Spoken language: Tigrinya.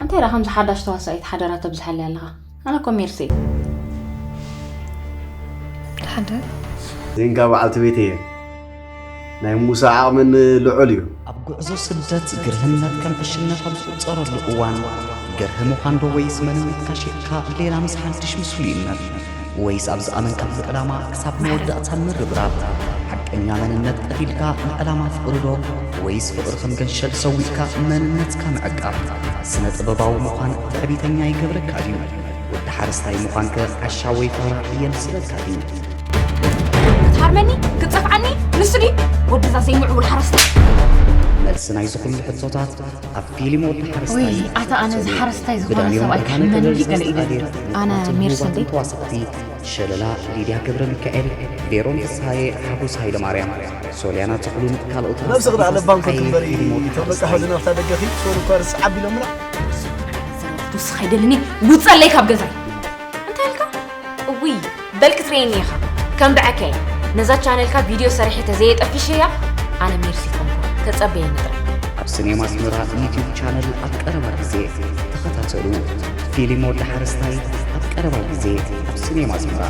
እንታይ ደኣ ከምዚ ሓዳሽ ተዋሳኢት ሓደራ ተብዝሓለይ ኣለኻ? ኣነ እኮ ሜርሲ። ሓደር ዜንጋ በዓልቲ ቤት እየ። ናይ ሙሳ ዓቕመን ልዑል እዩ። ኣብ ጉዕዞ ስደት ግርህነት ከም ዕሽነት ኣብ ዝቑጸረሉ እዋን፣ ግርህ ምዃን ዶ ወይስ መንነትካ ሸይጥካ ሌላ ምስ ሓድሽ ምስሉይነት? ወይስ ኣብ ዝኣመንካሉ ዕላማ ክሳብ መወዳእታ ምርብራብ? ሓቀኛ መንነት ቀቲልካ ንዕላማ ፍቕሪ ዶ? ወይስ ፍቕሪ ከም ገንሸል ሰዊእካ መንነትካ ምዕቃብ? ስነ ጥበባዊ ምዃን ትዕቢተኛ ይገብረካ ድዩ? ወዲ ሓረስታይ ምዃንከ ዓሻ ወይ ፋራ የምስለካ ድዩ? ክትሃርመኒ ክትጸፍዓኒ ንሱ ድዩ ወድዛ ዘይምዕቡል ሓረስታይ? መልሲ ናይዚ ኩሉ ሕቶታት ኣብ ፊልም ወዲ ሓረስታይ ወይ ኣታ ኣነ እዚ ሓረስታይ ዝኾነ ሰብኣይ ክሕመኒ ገለ ኢለ ነይረ። ኣነ ሜርሲ እንዴ? ተዋሳእቲ ሸለላ ሊድያ ገብረ ሚካኤል፣ ቬሮን ፍስሃየ፣ ሓጎስ ሃይለማርያም፣ ሶልያና ተኽሉን ካልኦትን ነብስኺ ደኣ ለባም ኮን ትንበሪ ተበቃ ሕዚ ናብታ ደገኺ ሶሪ እኳ ርስዕ ኣቢሎምና ትውስኽ ኣይደልኒ ውፀለይ ካብ ገዛይ እንታይ ኢልካ እውይ በል ክትርእየኒ ኢኻ ከም ብዐከይ ነዛ ቻነልካ ቪድዮ ሰሪሐ ተዘየጠፊሸያ ኣነ ሜርሲ ኮንኩ ተጸበየኒ ጥራይ ኣብ ሲኔማ ኣስመራ ዩትዩብ ቻነል ኣብ ቀረባ ግዜ ተኸታተሉ። ፊልም ወዲ ሓረስታይ ኣብ ቀረባ ግዜ ኣብ ሲኔማ ኣስመራ።